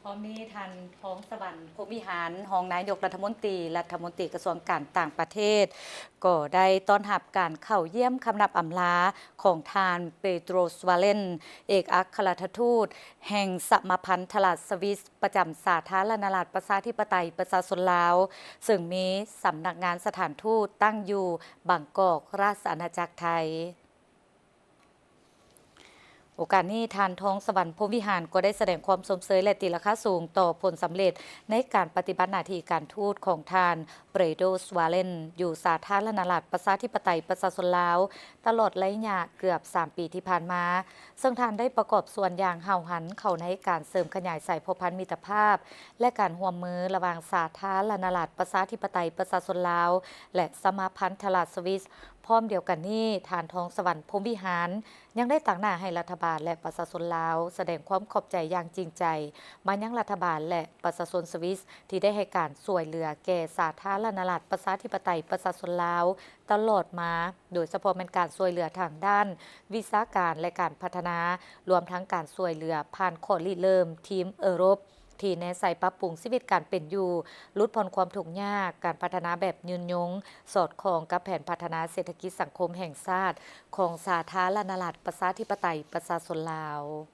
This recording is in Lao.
ພ້ອມນີ້ ທ່ານ ທອງສະຫວັນ ພົມວິຫານ ຮອງນາຍົກລັດຖະມົນຕີ ລັດຖະມົນຕີກະຊວງການຕ່າງປະເທດ ກໍໄດ້ຕ້ອນຮັບການເຂົ້າຢ້ຽມຄຳນັບອຳລາຂອງທ່ານ ເປໂຕຣ ສວາເລນ ເອກອັກຄະລັດຖະທູດແຫ່ງສະມາພັນທະລາດສະວິສ ປະຈຳສາທາລະນະລັດປະຊາທິປະໄຕປະຊາຊົນລາວ ເຊິ່ງມີສຳນັກງານສະຖານທູດຕັ້ງຢູ່ບາງກອກ ລາຊະອານາຈັກໄທ. ໂອກາດນີ້ ທ່ານ ທອງສະຫວັນ ພົມວິຫານ ກໍໄດ້ສະແດງຄວາມຊົມເຊີຍ ແລະ ຕີລາຄາສູງຕໍ່ຜົນສຳເລັດໃນການປະຕິບັດໜ້າທີ່ການທູດຂອງທ່ານ ເປໂຕຣ ສວາເລນ ຢູ່ສາທາລະນະລັດປະຊາທິປະໄຕປະຊາຊົນລາວ ຕະຫຼອດໄລຍະເກືອບສາມປີທີ່ຜ່ານມາ, ເຊິ່ງທ່ານໄດ້ປະກອບສ່ວນຢ່າງຫ້າວຫັນເຂົ້າໃນການເສີມຂະຫຍາຍສາຍພົວພັນມິດຕະພາບ ແລະ ການຮ່ວມມືລະຫວ່າງສາທາລະນະລັດປະຊາທິປະໄຕປະຊາຊົນລາວ ແລະ ສະມາພັນທະລາດສະວິສ. ພ້ອມດຽວກັນນີ້, ທ່ານ ທອງສະຫວັນ ພົມວິຫານ ຍັງໄດ້ຕາງໜ້າໃຫ້ລັດຖະບານ ແລະ ປະຊາຊົນລາວ ສະແດງຄວາມຂອບໃຈຢ່າງຈິງໃຈມາຍັງລັດຖະບານ ແລະ ປະຊາຊົນສະວິສ ທີ່ໄດ້ໃຫ້ການຊ່ວຍເຫຼືອແກ່ສາທາລະນະລັດປະຊາທິປະໄຕປະຊາຊົນລາວຕະຫຼອດມາ, ໂດຍສະເພາະແມ່ນການຊ່ວຍເຫຼືອທາງດ້ານວິຊາການ ແລະ ການພັດທະນາ, ລວມທັງການຊ່ວຍເຫຼືອຜ່ານຂໍ້ລິເລີ່ມທີມເອີຣົບ ທີ່ແນໃສ່ປັບປຸງຊີວິດການເປັນຢູ່, ຫຼຸດຜ່ອນຄວາມທຸກຍາກ, ການພັດທະນາແບບຍືນຍົງ, ສອດຄ່ອງກັບແຜນພັດທະນາເສດຖະກິດສັງຄົມແຫ່ງຊາດຂອງສາທາລະນະລັດປະຊາທິປະໄຕປະຊາຊົນລາວ.